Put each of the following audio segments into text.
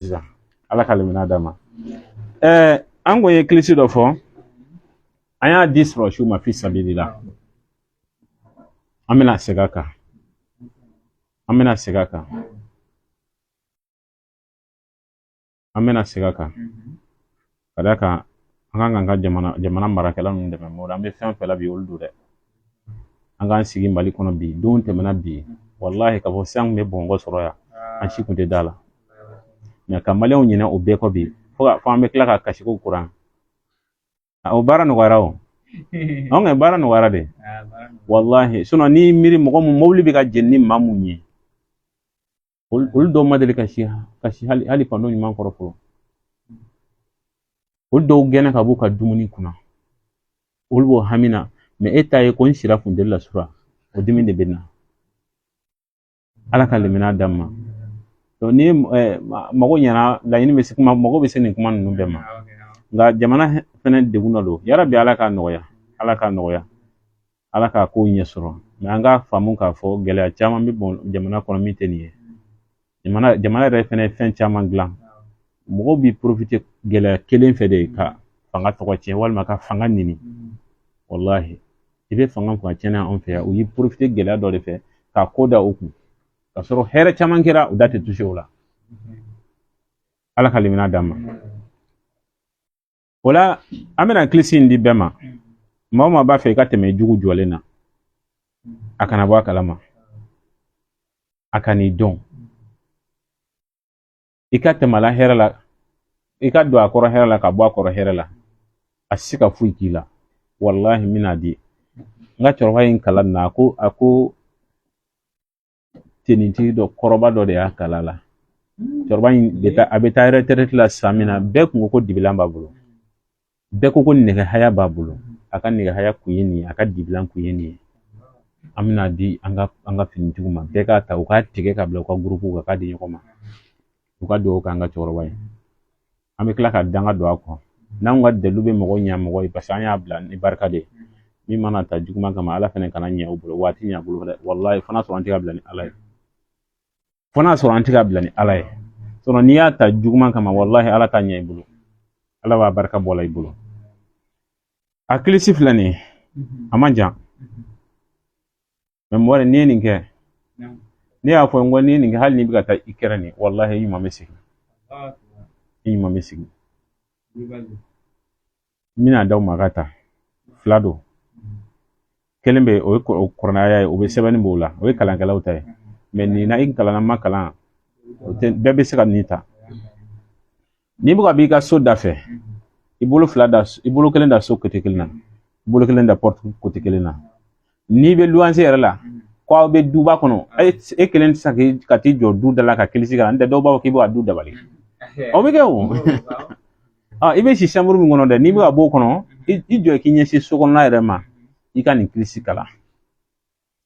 Sisan Ala ka limaniya d'an ma. An kun ye kilisi dɔ fɔ, an y'a di sɔrɔsiw ma fi sabilila. An bɛna segin a kan, an bɛna segin a kan, an bɛna segin a kan, ka d'a kan an kan k'an ka jamana marakɛla ninnu dɛmɛ. Mɔgɔ an bɛ fɛn fɛn la bi, olu don dɛ. An k'an sigi Mali kɔnɔ bi, don tɛmɛna bi, walahi, k'a fɔ sisan kun bɛ Bamakɔ sɔrɔ yan, an si kun tɛ da la. Mɛ ka Maliyɛnw ɲinɛ o bɛɛ kɔ bi, fo ka fɔ an bɛ tila ka kasi ko kuran. O baara nɔgɔyara, o anw ka baara nɔgɔyara de, walahi. Sinon n'i miiri, mɔgɔ mun mobili bɛ ka jeni ni maa mun ye, olu dɔw ma deli ka si hali panneau ɲuman kɔrɔ fɔlɔ. Olu dɔw gɛnna ka b'u ka dumuni kunna, olu b'o hami na. Mɛ e ta ye ko n sira funteni la sura, o dimi de bɛ na. Ala ka limaniya d'an ma. Donc ni mago ɲɛna, laɲini bɛ se kuma, mago bɛ se nin kuma ninnu bɛɛ ma. Nka jamana fɛnɛ degun dɔ don. Yarabi, Ala k'a nɔgɔya, Ala k'a nɔgɔya, Ala k'a ko ɲɛ sɔrɔ. Mɛ an k'a faamu k'a fɔ gɛlɛya caman bɛ bɔn jamana kɔnɔ min tɛ nin ye. Jamana yɛrɛ fɛnɛ ye fɛn caman dilan. Mɔgɔw bɛ profiter gɛlɛya kelen fɛ de ka fanga tɔgɔ tiɲɛ walima ka fanga ɲini. Walahi, i bɛ fanga kun a tiɲɛna anw fɛ yan, u y'i profiter gɛlɛya dɔ de fɛ k'a ko da o kun, ka sɔrɔ hɛrɛ caman kɛra, u da tɛ toucher o la. Ala ka limaniya d'an ma. O la, an bɛna kilisi in di bɛɛ ma. Maa o maa b'a fɛ i ka tɛmɛ jugu jɔlen na, a kana bɔ a kalama, a ka n'i dɔn, i ka tɛmɛ a la hɛrɛ la, i ka don a kɔrɔ hɛrɛ la, ka bɔ a kɔrɔ hɛrɛ la, a tɛ se ka foyi k'i la. Walahi, n bɛna di. N ka cɛkɔrɔba ye n kalan na, a ko tenitigi dɔ kɔrɔba dɔ de y'a kala la. Cɛkɔrɔba in bɛ taa, a bɛ taa retraite la san min na, bɛɛ kun ko ko dibilan b'a bolo, bɛɛ ko ko nɛgɛ haya b'a bolo. A ka nɛgɛ haya kun ye nin ye, a ka dibilan kun ye nin ye. An bɛna di an ka finitigiw ma, bɛɛ k'a ta, u k'a tigɛ ka bila u ka gurupu kan, k'a di ɲɔgɔn ma, u ka dugawu k'an ka cɛkɔrɔba ye. An bɛ tila ka danga don a kɔ n'anw ka dalilu bɛ mɔgɔ ɲɛ mɔgɔ ye, parce que an y'a bila ni barika de ye. Min mana ta juguman kama, Ala fɛnɛ kana ɲɛ o bolo, waati ɲɛ a bolo dɛ. Walahi, fo n'a sɔrɔ an tɛ ka bila ni Ala ye, fo n'a sɔrɔ an tɛ ka bila ni Ala ye. Sinon n'i y'a ta juguman kama, walahi, Ala t'a ɲɛ i bolo, Ala b'a barika bɔ la i bolo. A kilisi filɛ nin ye, a man jan. Mɛ mɔgɔ, n'i ye nin kɛ, ne y'a fɔ n ko n'i ye nin kɛ, hali n'i bɛ ka taa i kɛrɛ nin, walahi, i ɲuman bɛ segin, i ɲuman bɛ segin. N bɛna d'aw ma ka taa fila don. Kelen bɛ, o ye kuranɛ ye, o bɛ sɛbɛnni b'o la, o ye kalankɛlaw ta ye. Mɛ nin na, i kalanna ma kalan, o tɛ, bɛɛ bɛ se ka nin ta. N'i bɛ ka b'i ka so da fɛ, i bolo fila da, i bolo kelen da so côté kelen na, i bolo kelen da porte côté kelen na. N'i bɛ luwanse yɛrɛ la, ko aw bɛ duba kɔnɔ, e kelen tɛ se ka t'i jɔ du da la ka kilisi kalan. N tɛ, dɔw b'a fɔ k'i bɛ ka du dabali, o bɛ kɛ o. I bɛ si chambre min kɔnɔ dɛ, n'i bɛ ka bɔ o kɔnɔ, i jɔ k'i ɲɛsin so kɔnɔna yɛrɛ ma, i ka nin kilisi kalan.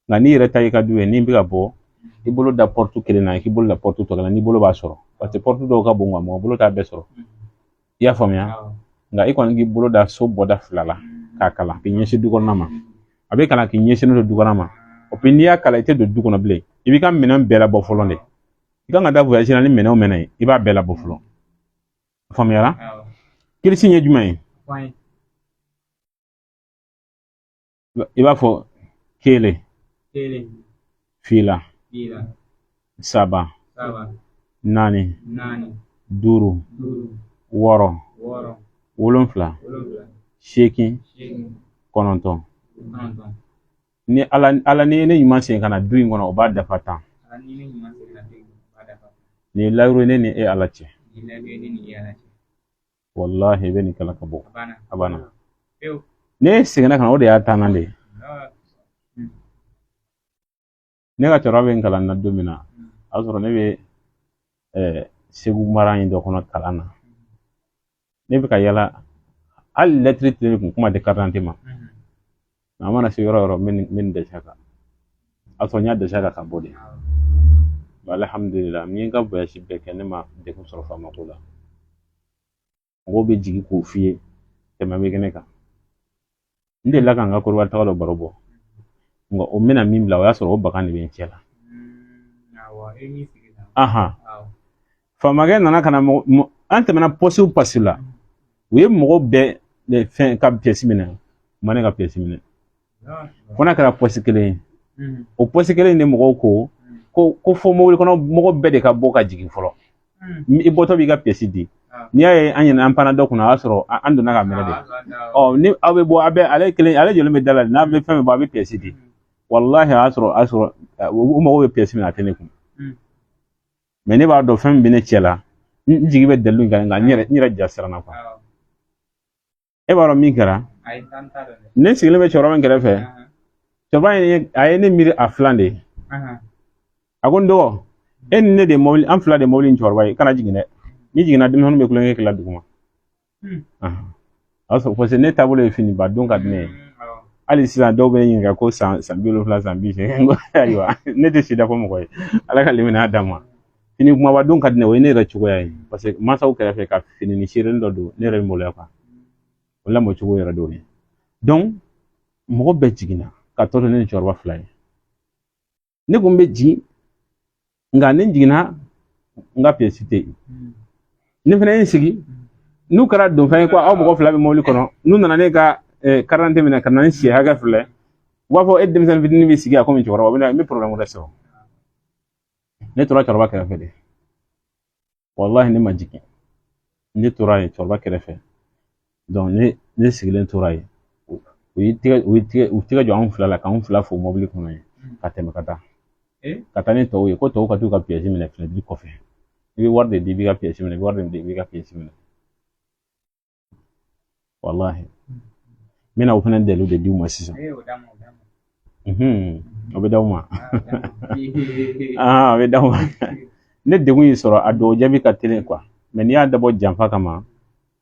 Nka n'i yɛrɛ ta y'i ka du ye, n'i bɛ ka bɔ, i bolo da porte kelen na, i k'i bolo da porte tɔ kelen na, n'i bolo b'a sɔrɔ, parce que porte dɔw ka bon, nka mɔgɔ bolo t'a bɛɛ sɔrɔ. I y'a faamuya? Nka i kɔni k'i bolo da so bɔda fila la k'a kalan k'i ɲɛsin du kɔnɔna ma. A bɛ kalan k'i ɲɛsinnen don du kɔnɔ ma. O puis n'i y'a kalan, i tɛ don du kɔnɔ bilen, i b'i ka minɛn bɛɛ labɔ fɔlɔ de. I kan ka taa voyage la ni minɛn o minɛn ye, i b'a bɛɛ labɔ fɔlɔ. Faamuyara? Kilisi ye jumɛn ye? I b'a fɔ kelen, fila, saba, naani, duuru, wɔɔrɔ, wolonfila, seegin, kɔnɔntɔn. Ni Ala ni ne ɲuman segin ka na du in kɔnɔ, o b'a dafa 10. Nin ye layiru ye ne ni e Ala cɛ. Walahi, i bɛ nin kalan ka bɔ, a banna. Ne seginna ka na, o de y'a tannan de ye. Ne ka cɛkɔrɔba bɛ n kalan na don min na, a y'a sɔrɔ ne bɛ Segu mara in dɔ kɔnɔ kalan na. Ne bɛ ka yala, hali lɛtiri tɛ ne kun, kuma tɛ carte d'identité ma. An mana se yɔrɔ o yɔrɔ, n bɛ nin dɛsɛ a kan. A sɔrɔ n y'a dɛsɛ a kan ka bɔ de. Alhamdulillah, n ye n ka voyage bɛɛ kɛ, ne ma degun sɔrɔ faama ko la. Mɔgɔw bɛ jigin k'o f'i ye, tɛmɛ bɛ kɛ ne kan. N delila ka n ka Kɔdiwari taga dɔ baro bɔ, nka o bɛna min bila, o y'a sɔrɔ o bagan de bɛ n cɛ la. Ahan. Faamakɛ nana ka na an tɛmɛna pɔsi o pɔsi la, u ye mɔgɔ bɛɛ fɛn ka piyɛsi minɛ, u ma ne ka piyɛsi minɛ fo n'a kɛra pɔsi kelen ye. O pɔsi kelen in de mɔgɔw ko fo mobili kɔnɔ mɔgɔ bɛɛ de ka bɔ ka jigin fɔlɔ. I bɔtɔ b'i ka piyɛsi di. N'i y'a ye an ɲinɛ an panna dɔ kunna, o y'a sɔrɔ an donna ka minɛ de. Ɔ ni aw bɛ bɔ, a bɛ ale kelen, ale jɔlen bɛ da la, n'a bɛ fɛn bɛ bɔ, a bɛ piyɛsi di. Walahi, a y'a sɔrɔ a y'a sɔrɔ u mago bɛ piyɛsi min na, a tɛ ne kun. Mɛ ne b'a dɔn fɛn min bɛ ne cɛ la, n jigi bɛ dalilu in kan, nka n yɛrɛ ja siranna kuwa. E b'a dɔn min kɛra? Ne sigilen bɛ cɛkɔrɔba in kɛrɛfɛ. Cɛkɔrɔba in, a ye ne miiri a filan de ye. A ko n dɔgɔ, e ni ne de mobili, an fila de mobili in cɛkɔrɔba ye, i kana jigin dɛ. N'i jiginna, denmisɛnninw bɛ tulonkɛ k'i la duguma. A y'a sɔrɔ parce que ne taabolo ye finiba don ka di ne ye. Hali sisan dɔw bɛ ne ɲininka ko san 70, san 80. Ko ayiwa, ne tɛ sida fɔ mɔgɔ ye, Ala ka limaniya d'an ma. Fini kumaba don ka di ne ye, o ye ne yɛrɛ cogoya ye, parce que mansaw kɛrɛfɛ ka fini ni seerenin dɔ don, ne yɛrɛ bɛ maloya kuwa. O lamɔ cogo yɛrɛ d'o ye. Donc mɔgɔ bɛɛ jiginna ka tɔ to ne ni cɛkɔrɔba fila ye. Ne kun bɛ jigin, nka ne jiginna, n ka piyɛsi tɛ yen. Ne fana ye n sigi, n'u kɛra donfɛn ye ko aw mɔgɔ fila bɛ mobili kɔnɔ, n'u nana ne ka carte minɛ ka na n si hakɛ filɛ, u b'a fɔ e denmisɛnnin fitinin bɛ sigi a komi cɛkɔrɔba, u bɛ na n bɛ problème wɛrɛ sɔrɔ. Ne tora cɛkɔrɔba kɛrɛfɛ de. Walahi, ne ma jigin, ne tora yen cɛkɔrɔba kɛrɛfɛ. Donc ne sigilen tora yen, u ye tigɛ jɔ anw fila la k'anw fila fo mobili kɔnɔ yen ka tɛmɛ ka taa ka taa ni tɔw ye, ko tɔw ka t'u ka piyɛsi minɛ fenêtre kɔfɛ. I bɛ wari de di, i b'i ka piyɛsi minɛ, i bɛ wari de di, i b'i ka piyɛsi minɛ. Walahi, n bɛna o fana dalilu de di u ma sisan. O bɛ d'aw ma, a bɛ d'aw ma. Ne degun y'i sɔrɔ, a dɔw jaabi ka teli kuwa. Mɛ n'i y'a dabɔ janfa kama,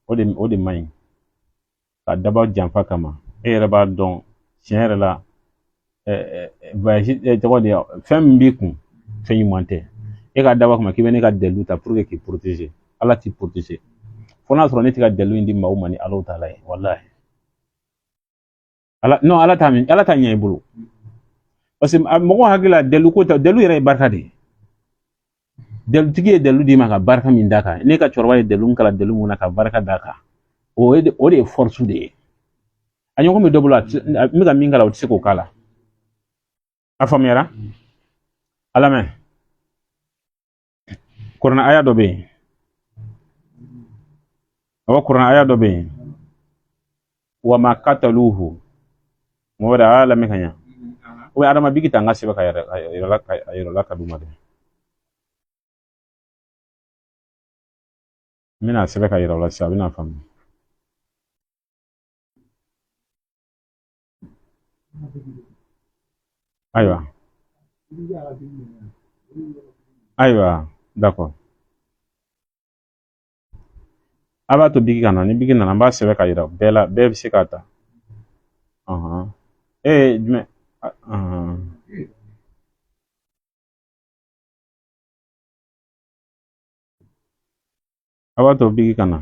o de man ɲi. Ka dabɔ janfa kama, e yɛrɛ b'a dɔn tiɲɛ yɛrɛ la, voyage tɔgɔ de fɛn min b'i kun, fɛn ɲuman tɛ. E ka dabɔ kama k'i bɛ ne ka dalilu ta pour que k'i protéger, Ala t'i protéger fo n'a sɔrɔ ne tɛ ka dalilu in di maaw ma ni Ala ta la ye. Walahi, Ala non, Ala t'a min, Ala t'a ɲɛ i bolo, parce que mɔgɔw hakili la, dalilu ko ta, dalilu yɛrɛ ye barika de ye. Dalilutigi ye dalilu d'i ma ka barika min d'a kan, ne ka cɛkɔrɔba ye dalilu kalan dalilu mun na ka barika d'a kan, o de ye force de ye. A ɲɔgɔn bɛ dɔ bolo, n bɛ ka min k'a la, o tɛ se k'o k'a la. A faamuyara? A lamɛn, kuranɛ aya dɔ bɛ yen. Awɔ, kuranɛ aya dɔ bɛ yen. Wa ma kataluhu. Mɔgɔ wɛrɛ a y'a lamɛn ka ɲa. O ye adama bigi ta, n ka sɛbɛn ka yɛrɛ la ka d'u ma dɛ. N bɛna sɛbɛn ka yira u la sisan, a bɛna faamu. Ayiwa, ayiwa, d'accord. A b'a to bigi ka na, ni bigi nana, n b'a sɛbɛn ka yira bɛɛ la, bɛɛ bɛ se k'a ta. Ee, jumɛn? A b'a to bigi ka na.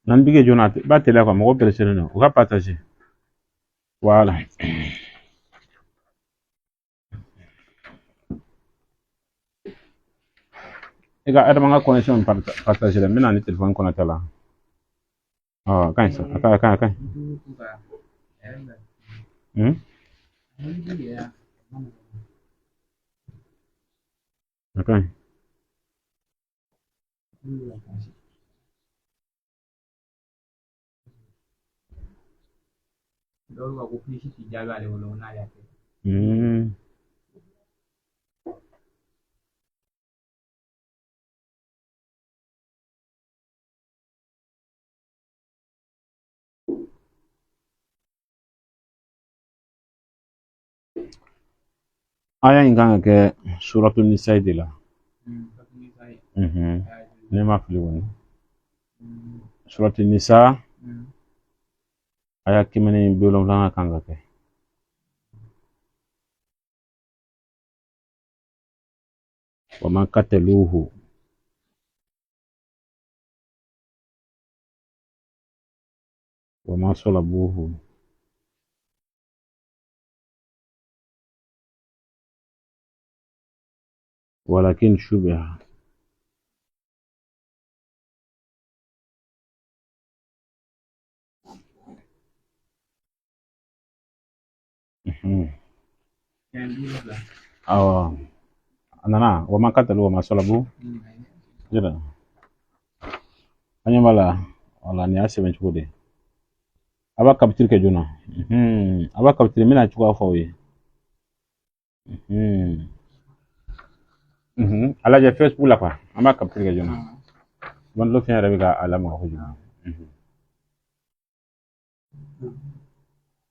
Na ni bigi joona, i b'a teliya kuwa, mɔgɔ pereselen don, u ka partager. Voilà. I ka Adama ka connexion partager dɛ, n bɛna ni téléphone connecté la. Ɔ, a ka ɲi sa, a ka ɲi, a ka ɲi, a ka ɲi. A ka ɲi. Dɔw ko ko polisi t'i jaabi ale bolo n'ale y'a kɛ. Aya in kan ka kɛ suratu Nisa de la. Ne ma fili kɔni. Suratu Nisa. Aya 170 kan ka kɛ. Wa ma kataluhu wa ma salabuhu walakin shubiha. Awɔ, a nana wa ma katalu wa ma salabu jira. An ɲɛ b'a la, wala nin y'a sɛbɛn cogo de. A b'a capture kɛ joona. A b'a capture, n bɛna cogoya fɔ aw ye. A lajɛ Facebook la quoi, an b'a capture kɛ joona. Ventilo fiɲɛ yɛrɛ bɛ ka a lamaga kojugu.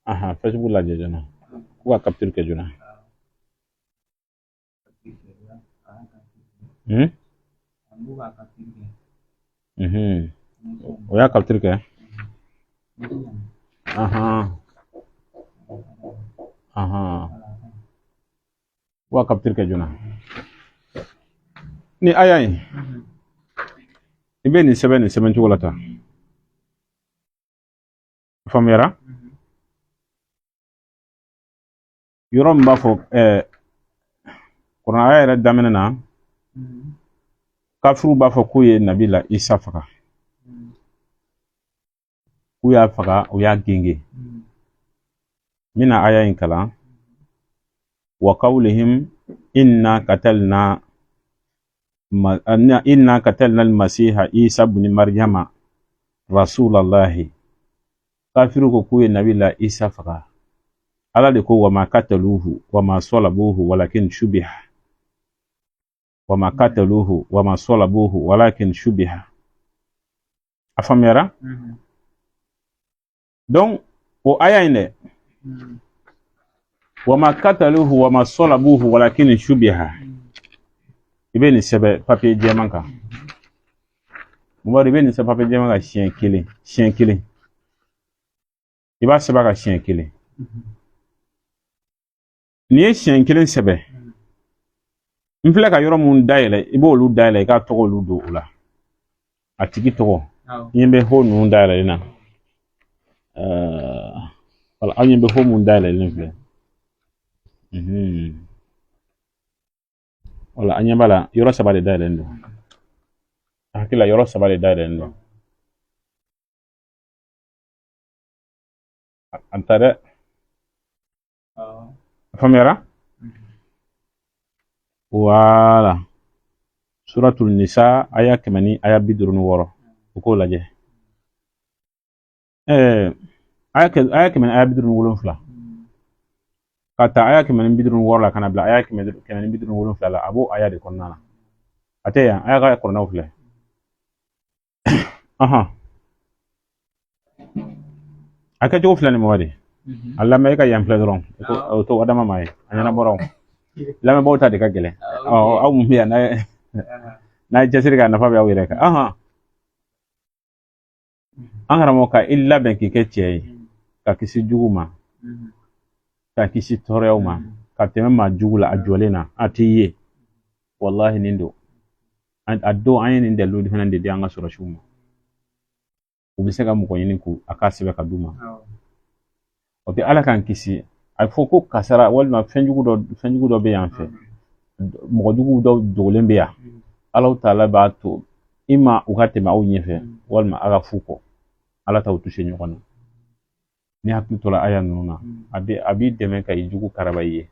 Ahan, Facebook lajɛ joona, k'u ka capture kɛ joona. Hmm? O y'a capture kɛ. Ahan. Ahan. K'u ka capture kɛ joona. Ni aya in, i bɛ nin sɛbɛn nin sɛbɛn cogo la tan. Faamuyara? Yɔrɔ min b'a fɔ kuranɛ aya yɛrɛ daminɛ na, kafiriw b'a fɔ k'u ye nabila Isa faga, k'u y'a faga, u y'a genge. N bɛna aya in kalan. Wa qawlihim inna katalna almasiha Isa ibn Maryama rasulallahi. Kafiriw ko k'u ye nabila Isa faga. Ala de ko wa ma kataluhu wa ma salabuhu walakin shubiha. Wa ma kataluhu wa ma salabuhu walakin shubiha. A faamuyara? Donc o aya in dɛ, wa ma kataluhu wa ma salabuhu walakin shubiha, i bɛ nin sɛbɛn papiye jɛman kan. Mamadu, i bɛ nin sɛbɛn papiye jɛman kan siɲɛ kelen, siɲɛ kelen. I b'a sɛbɛn a kan siɲɛ kelen. N'i ye siɲɛ kelen sɛbɛn, n filɛ ka yɔrɔ mun dayɛlɛ, i b'olu dayɛlɛ, i k'a tɔgɔ olu don o la, a tigi tɔgɔ. N ɲɛ bɛ ho ninnu dayɛlɛlen na. Wala aw ɲɛ bɛ ho mun dayɛlɛlen filɛ. Wala an ɲɛ b'a la, yɔrɔ saba de dayɛlɛlen don. A hakili la, yɔrɔ saba de dayɛlɛlen don. An ta dɛ. A faamuyara? Wala suratul nisa aya kɛmɛ ni aya bi duuru ni wɔɔrɔ, o k'o lajɛ. Aya 157, ka ta aya 156 la ka na bila aya 157 la, a b'o aya de kɔnɔna na. A tɛ yan, aya ka kɔrɔnaw filɛ. Ahan, a kɛcogo filɛ nin mɔgɔ de a lamɛn, e ka yan filɛ dɔrɔn, o to adama ma ye a ɲɛnabɔra. O lamɛnbaaw ta de ka gɛlɛn. Aw mun bɛ yan, n'a ye cɛsiri kɛ, a nafa bɛ aw yɛrɛ kan. Ahan, an karamɔgɔ, ka i labɛn k'i kɛ cɛ ye, ka kisi jugu ma, ka kisi tɔɔrɔyaw ma, ka tɛmɛ maa jugu la a jɔlen na, a t'i ye. Walahi, nin don a don, an ye nin dalilu fana de di an ka sɔrɔsiw ma. U bɛ se ka mɔgɔ ɲini k'u a k'a sɛbɛn ka d'u ma. O bɛ Ala k'an kisi. A fɔ ko kasara walima fɛnjugu dɔ bɛ yan fɛ, mɔgɔ jugu dɔ dogolen bɛ yan. Alahu taala b'a to i ma u ka tɛmɛ aw ɲɛfɛ, walima a ka fu kɔ, Ala t'aw tuse ɲɔgɔn na. Ni hakili tora aya ninnu na, a b'i dɛmɛ ka i jugu karaba i ye.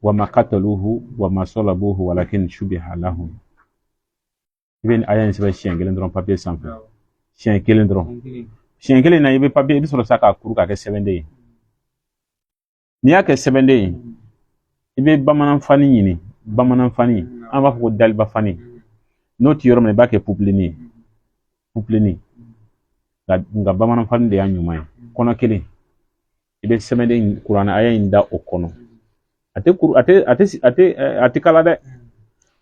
Wa ma kataluhu wa ma salabuhu walakin shubiha lahum. I bɛ nin aya in sɛbɛn siɲɛ kelen dɔrɔn papiye sanfɛ, siɲɛ kelen dɔrɔn. Siɲɛ kelen na, i bɛ papiye, i bɛ sɔrɔ sa k'a kuru k'a kɛ sɛbɛnden ye. N'i y'a kɛ sɛbɛnden ye, i bɛ bamananfani ɲini, bamananfani, an b'a fɔ ko daliba fani. N'o tɛ yɔrɔ min na, i b'a kɛ pupilini ye, pupilini. Nka bamananfani de y'a ɲuman ye. Kɔnɔ kelen, i bɛ sɛbɛnden kuranɛ aya in da o kɔnɔ. A tɛ kuru, a tɛ a tɛ a tɛ a tɛ kala dɛ.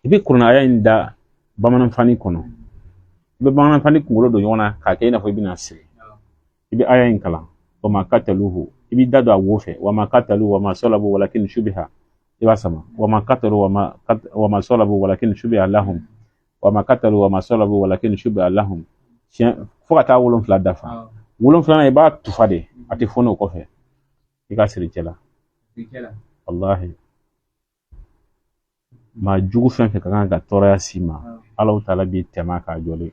I bɛ kuranɛ aya in da bamananfani kɔnɔ, i bɛ bamananfani kunkolo don ɲɔgɔn na k'a kɛ i n'a fɔ i bɛna siri. I bɛ aya in kalan, wama kataluhu, i b'i da don a wo fɛ, wama katalu wama sɔlabu walakin shubiha, i b'a sama, wama katalu wama sɔlabu walakin shubiha lahum, wama katalu wama sɔlabu walakin shubiha lahum, siɲɛ fo ka taa 7 dafa. Wolonfilanan, i b'a tufa de, a tɛ fɔnɔ o kɔfɛ, i ka siri cɛ la. Walahi, maa jugu fɛn fɛn ka kan ka tɔɔrɔya s'i ma, Alahu taala b'i tɛmɛ k'a jɔlen,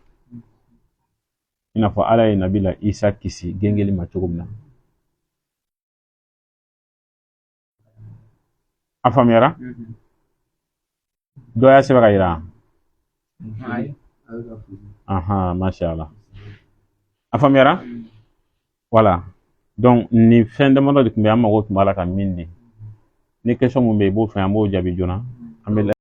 i n'a fɔ Ala ye Nabila Isa kisi gengeli ma cogo min na. A faamuyara? Dɔ y'a sɛbɛn ka yira. Ahan, masha Allah, a faamuyara. Voilà, donc nin fɛn damadɔ de tun bɛ an mago tun b'a la ka min di. Ni question mun bɛ yen, i b'o fɛn, an b'o jaabi joona. An bɛ